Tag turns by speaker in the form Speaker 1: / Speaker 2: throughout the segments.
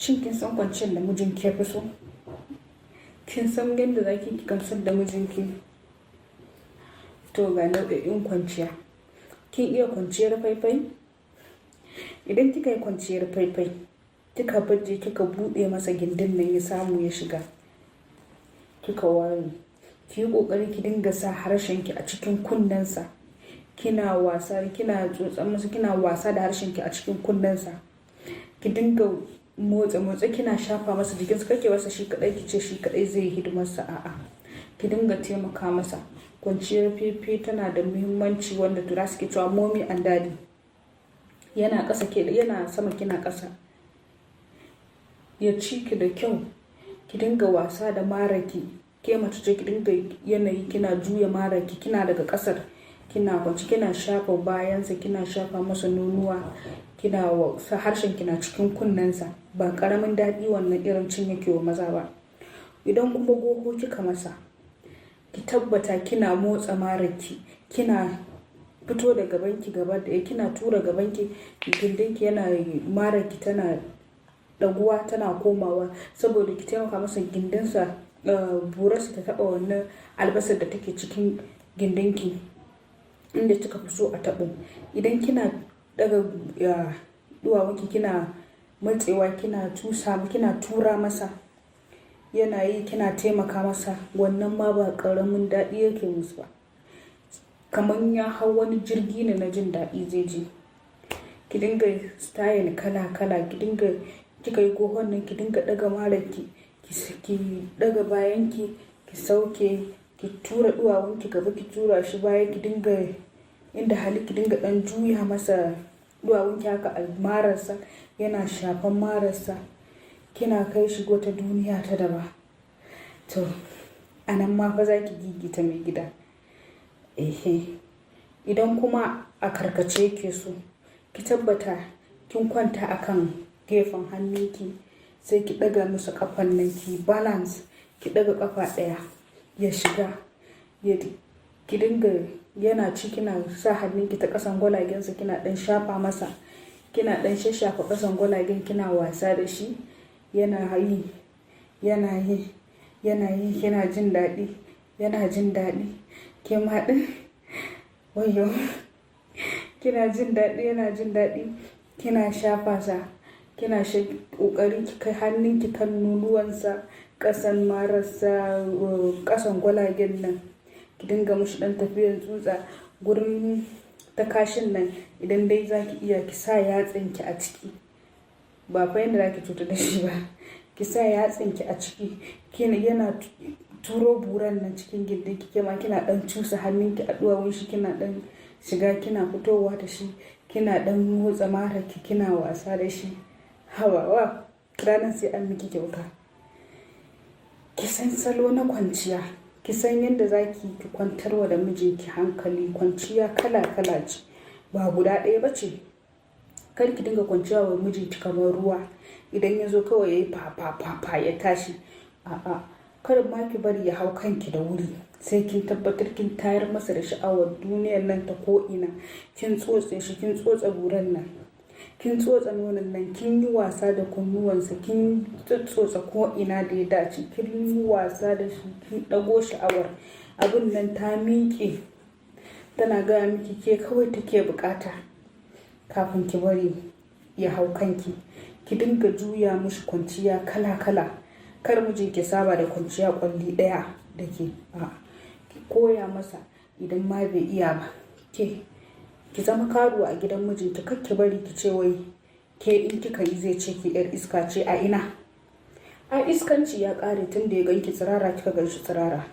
Speaker 1: Shin kin san kwanciyar da mijinki ya fi so? Kin san yadda za ki gamsar da mijinki? To, ga nau'o'in kwanciya. Kin iya kwanciyar faifai? Idan kika yi kwanciyar faifai, kika baje, kika buɗe masa gindin nan ya samu ya shiga, kika ware, ki yi ƙoƙari ki dinga sa harshenki a cikin kunnensa. Kina wasa, kina tsotsa masa, kina wasa da harshenki a cikin kunnensa. Ki dinga motsa motsa, kina shafa masa jikinsa. Kar ki masa shi kaɗai, ki ce shi kaɗai zai yi hidimarsa, a'a. Ki dinga taimaka masa. Kwanciyar faifai tana da muhimmanci, wanda Turawa suke cewa mommy and daddy. Yana ƙasa ke yana sama, kina ƙasa. Ya ci ki da kyau. Ki dinga wasa da mararki. Ke mace ce, ki dinga yanayi kina juya mararki, kina daga ƙasar kina kwance, kina shafa bayansa, kina shafa masa nonuwa, kina sa harshen kina cikin kunnensa. Ba ƙaramin daɗi wannan irin cin yake wa maza ba. Idan kuma goho kika masa, ki tabbata kina motsa mararki, kina fito da gabanki gaba ɗaya, kina tura gabanki, gindinki yana, mararki tana ɗaguwa tana komawa, saboda ki taimaka masa gindinsa, burarsa ta taɓa wannan albasar da take cikin gindinki inda kika fi so a taɓo. Idan kina ɗaga ɗuwawunki, kina matsewa, kina tusa, kina tura masa, yana yi kina taimaka masa, wannan ma ba ƙaramin daɗi yake musu ba. Kaman ya hau wani jirgi ne na jin daɗi zai ji. Ki dinga style kala kala, ki dinga, kika yi gohon nan, ki dinga ɗaga mararki, ki ɗaga bayanki, ki sauke, ki tura ɗuwawunki gaba, ki tura shi baya, ki dinga, inda hali, ki dinga ɗan juya masa ɗuwawunki haka a mararsa, yana shafan mararsa, kina kai shi wata duniya ta daban. To, a nan ma fa za ki gigita mai gida. Ehe. Idan kuma a karkace yake so, ki tabbata kin kwanta a kan gefen hannunki, sai ki ɗaga masa ƙafan nan, ki balance, ki ɗaga ƙafa ɗaya ya shiga. Ki dinga yana ci, kina sa hannunki ta ƙasan gwalagensa, kina ɗan shafa masa, kina ɗan shashafa ƙasan gwalagen, kina wasa da shi. Yana yi, yana yi, yana yi, kina jin daɗi, yana jin daɗi. Ke ma ɗin, wayyo, kina jin daɗi, yana jin daɗi. Kina shafa sa, kina ƙoƙari ki kai hannunki kan nonuwansa, ƙasan mararsa, ƙasan gwalagen nan. Ki dinga mashi ɗan tafiyar tsutsa gurin takashin nan. Idan dai za ki iya, ki sa yatsanki a ciki. Ba fa yanda za ki cutar da shi ba. Ki sa yatsanki a ciki, kina yana turo buran nan cikin gindinki, kema kina ɗan cusa hannunki a ɗuwawun shi, kina ɗan shiga kina fitowa da shi, kina ɗan motsa mararki, kina wasa da shi. Haba wa, ranar sai an miki kyauta. Ki san salo na kwanciya. Ki san yadda za ki kwantar wa da mijinki hankali. Kwanciya kala kala ce, ba guda ɗaya ba ce. Kar ki dinga kwanciya wa mijinki kamar ruwa. Idan ya zo kawai yayi fa fa fa fa ya tashi. A'a, kar ma ki bari ya hau kanki da wuri. Sai kin tabbatar kin tayar masa da sha'awar duniyar nan ta ko'ina. Kin tsotse shi, kin tsotse buran nan, kin tsotse nonon nan, kin yi wasa da kunnuwansa, kin tsotse ko'ina da ya dace, kin yi wasa da shi, kin ɗago sha'awar. Abun nan ta miƙe, tana gaya miki ke kawai take buƙata kafin ki bari ya hau kanki. Ki dinga juya mishi kwanciya kala kala. Kar mijinki saba da kwanciya ƙwalli ɗaya da ke. A'a, ki koya masa idan ma bai iya ba. Ke, ki zama karuwa a gidan mijinki. Kar ki bari ki ce wai ke in kika yi zai ce ki 'yar iska ce. A ina? A iskanci ya ƙare tun da ya ganki tsirara, kika gan shi tsirara.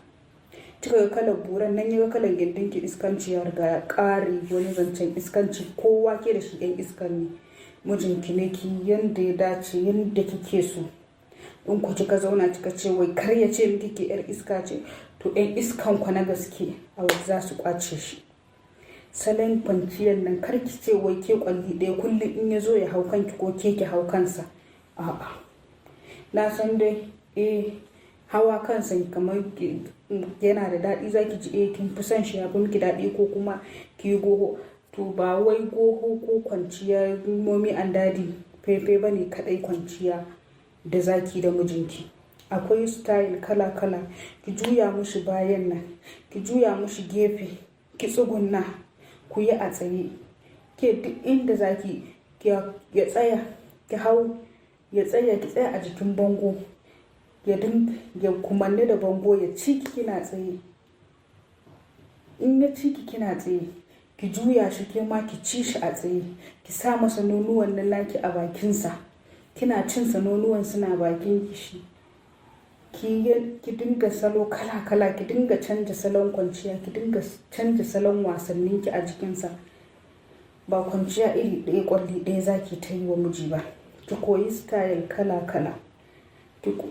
Speaker 1: Kika ga kalar buran nan, ya ga kalar gindinki, iskanci ya riga ya ƙare. Wani zancen iskanci, kowa ke da shi ɗan iskan ne. Mijinki ne, ki yanda ya dace, yanda kike so. In ku kika zauna kika ce wai kar ya ce miki ke 'yar iska ce, to 'yan iskan ku na gaske a waje za su ƙwace shi. Salon kwanciyar nan, kar ki ce wai ke ƙwalli ɗaya kullum in ya zo ya hau kanki ko ke ki hau kansa. A'a. Na san dai, eh, hawa kansa kamar yana da daɗi, za ki ji eh kin fi son shi, ya fi miki daɗi, ko kuma ki yi goho. To, ba wai goho ko kwanciyar mommy and daddy faifai ba ne kaɗai kwanciya. da zaki da mijinki. Akwai style kala kala. Ki juya mishi bayan nan, ki juya mishi gefe, ki tsugunna, ku yi a tsaye. Ke duk inda zaki ya tsaya, ki hau ya tsaya, ki tsaya a jikin bango, ya ya kumanne da bango ya ci ki kina tsaye. In ya ci ki kina tsaye, ki juya shi ke ma ki ci shi a tsaye. Ki sa masa nonuwan nan naki a bakinsa. Kina cin sa nonuwan suna bakin shi. Ki dinga salo kala kala, ki dinga canja salon kwanciya, ki dinga canja salon wasannin ki a jikinsa. Ba kwanciya iri ɗaya ƙwalli ɗaya zaki ta yi wa miji ba. Ki koyi style kala kala.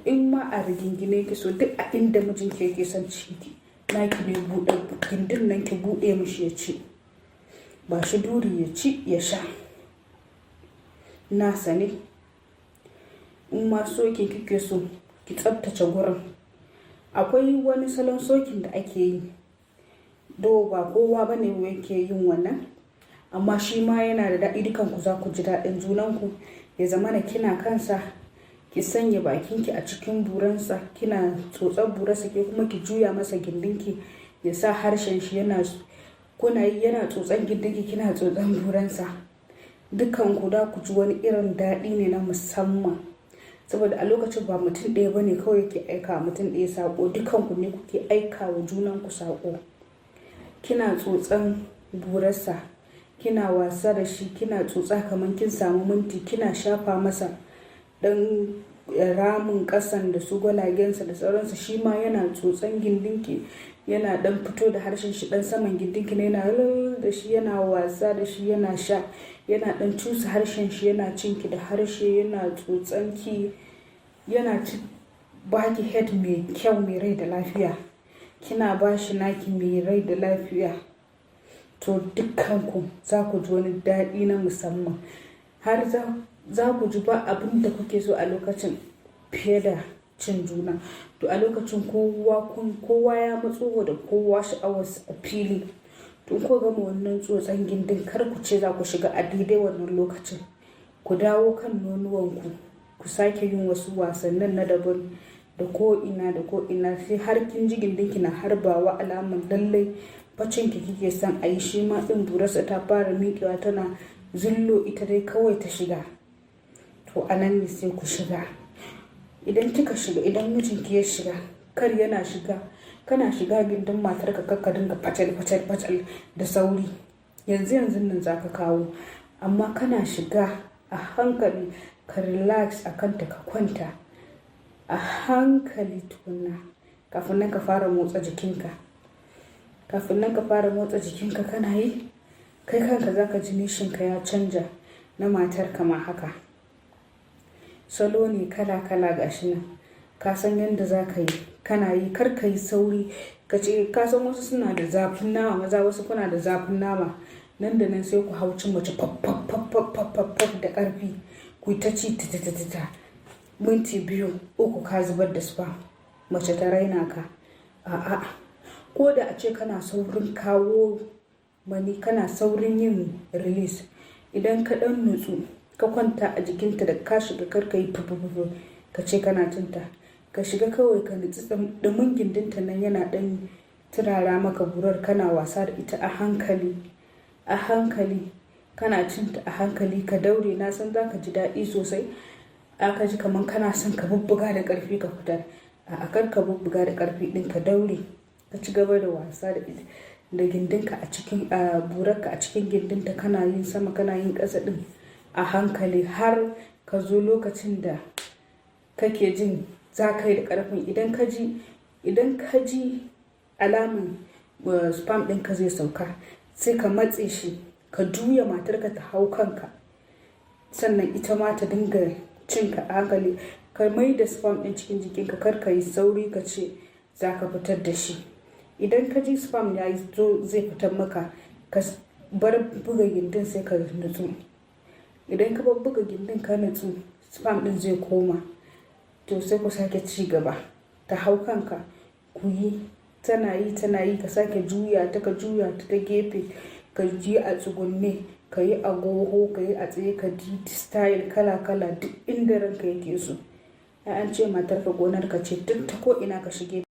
Speaker 1: In ma a rigingine ki so, duk a inda mijinki yake son cinki, naki ne, buɗe gindin nan ki buɗe mishi ya ci. Ba shi duri ya ci ya sha. Nasa ne. In ma sokin kike so, ki tsaftace gurin. Akwai wani salon sokin da ake yi. Though ba kowa bane yake yin wannan, amma shi ma yana da daɗi. Dukanku za ku ji daɗin junanku. Ya zamana kina kansa, ki sanya bakinki a cikin buransa, kina tsotsar burarsa, ke kuma ki juya masa gindinki, ya sa harshen shi yana kuna yi, yana tsotsan gindinki, kina tsotsan buransa. Dukanku da ku ji wani irin daɗi ne na musamman. Saboda a lokacin ba mutum ɗaya bane kawai yake aika wa mutum ɗaya saƙo, dukanku ne kuke aika wa junanku saƙo. Kina tsotsan burarsa, kina wasa da shi, kina tsotsa kamar kin samu minti, kina shafa masa ɗan ramin ƙasan da su gwalagensa da sauransu. Shi ma yana tsotsan gindinki, yana ɗan fito da harshen shi ɗan saman gindinki ne, yana da shi, yana wasa da shi, yana sha, yana ɗan cusa harshen shi, yana cinki da harshe, yana tsotsanki, yana ci baki head mai kyau, mai rai da lafiya. Kina ba shi naki mai rai da lafiya. To, dukkanku za ku ji wani daɗi na musamman. Har za ku ji ba abin da kuke so a lokacin fiye da cin juna. To, a lokacin kowa ya matso da kowa sha'awarsa a fili. To, in kuka gama wannan tsotsan gindin, kar ku ce za ku shiga a daidai wannan lokacin. Ku dawo kan nonuwanku, ku sake yin wasu wasannin na daban da ko'ina da ko'ina, sai har kin ji gindinki na harbawa alamar lallai bacinki kike son a yi. Shi ma ɗin burarsa ta fara miƙewa tana zullo, ita dai kawai ta shiga. To, a nan ne sai ku shiga. Idan kika shiga, idan mijinki ya shiga, kar yana shiga, kana shiga gindin matarka kar ka dinga facal facal facal da sauri. Yanzu yanzun nan za ka kawo. Amma kana shiga a hankali, ka relax a kanta, ka kwanta a hankali tukuna kafin nan ka fara motsa jikinka. Kafin nan ka fara motsa jikinka, kana yi, kai kanka za ka ji nishinka ya canja, na matarka ma haka. Salo ne kala kala gashi nan. Ka san yadda za ka yi, kana yi, kar ka yi sauri. Ka ce ka san wasu suna da zafin nama, maza wasu kuna da zafin nama. Nan da nan sai ku hau cin mace faf faf faf faf faf faf faf da ƙarfi. Ku yi ta ci ta ta ta ta. Minti 2, 3 ka zubar da sperm. Mace ta raina ka. A'a. Ko da ace kana saurin kawo mani, kana saurin yin release. Idan ka ɗan nutsu, ka kwanta a jikinta, da ka shiga kar ka yi fufufufu ka ce kana cinta. Ka shiga kawai ka nutsu, ɗumin gindinta nan yana ɗan turara maka burar, kana wasa da ita a hankali, a hankali. Kana cinta a hankali, ka daure, na san za ka ji daɗi sosai. Aka ji kaman kana son ka bubbuga da ƙarfi ka fitar. A'a, kar ka bubbuga da ƙarfi ɗin, ka daure. Ka ci gaba da wasa da ita, da gindinka a cikin, a burarka a cikin gindinta, kana yin sama kana yin ƙasa ɗin a hankali har ka zo lokacin da kake jin za ka yi da ƙarfin. Idan ka ji alamun sperm ɗinka zai sauka, sai ka matse shi, ka juya matarka ta hau kanka. Sannan ita ma ta dinga cinka a hankali. Ka mai da sperm ɗin cikin jikinka, kar ka yi sauri ka ce za ka fitar da shi. Idan ka ji sperm ya zo zai fitar maka, ka bar buga gindin, sai ka nutsu. Idan ka bar buga gindin ka nutsu, sperm ɗin zai koma. To, sai ku sake ci gaba. Ta hau kanka, ku yi, tana yi tana yi, ka sake juya ta, ka juya ta ta gefe, ka yi a tsugunne, ka yi a goho, ka yi a tsaye, ka ji style kala kala, duk inda ranka yake so. Ai an ce matarka gonar ka ce, duk ta ko ina ka shige.